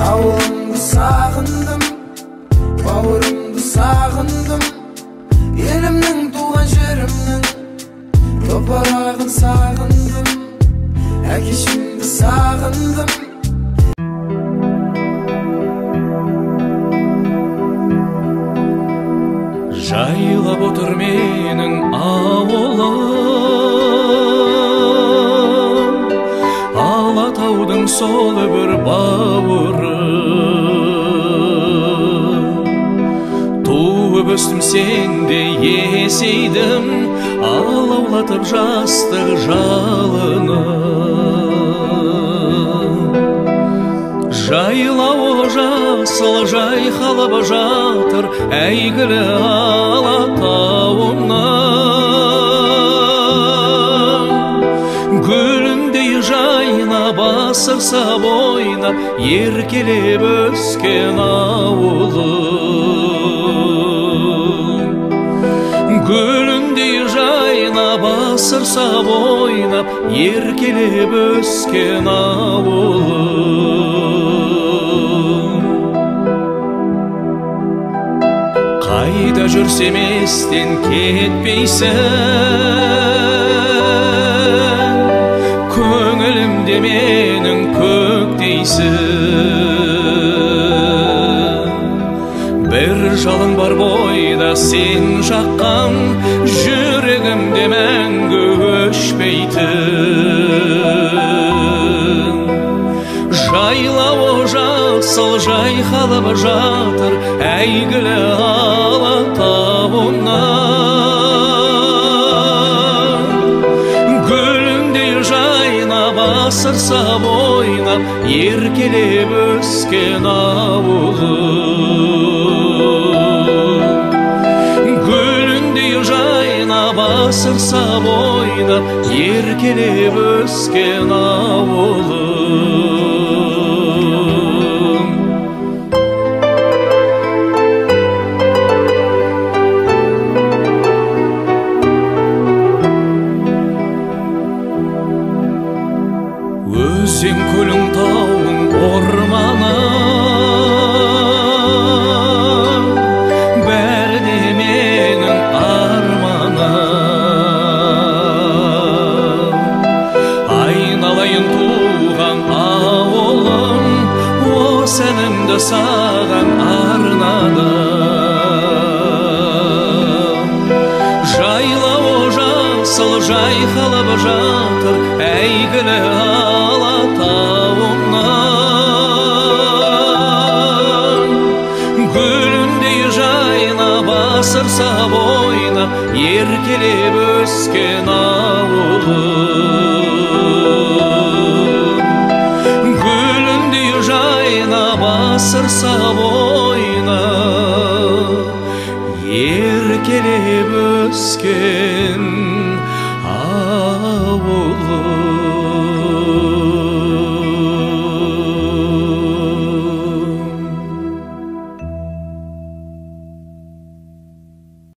Ауылымды сағындым, бауырымды сағындым, елімнің туған жерімнің топырағын сағындым, әкешімді сағындым. Жайлап отыр менің ауылым, Алатаудың сол бір бауыры. Туып өстім сенде есейдім, алаулатып жастық жалыны. Жайлауы жасыл жайқалып жатыр әйгілі Алатауымның. Гүліндей жайнап, асырсап ойнап, еркелеп өскен ауылым. Гүліндей жайнап, асырсап ойнап, еркелеп өскен ауылым. Қайда жүрсем естен кетпейсің, көңілімде менің көктейсің. Бір жалын бар бойда сен жаққан, жүрегімде мәңгі өшпейтін. Жайлауы жасыл жайқалып жатыр әйгілі Алатауымның. Гүліндей жайнап, асырсап ойнап, еркелеп өскен ауылым. Гүліндей жайнап, асырсап ойнап, еркелеп өскен ауылым. Өзен, көлің, тауың, орманың, бәрі де менің арманым. Айналайын туған ауылым, осы әнімді саған арнадым. Жайлауы жасыл жайқалып жатыр әйгілі Алатауымның. Гүліндей жайнап, асырсап ойнап, еркелеп өскен ауылым. Гүліндей жайнап, асырсап ойнап, еркелеп өскен ауылым.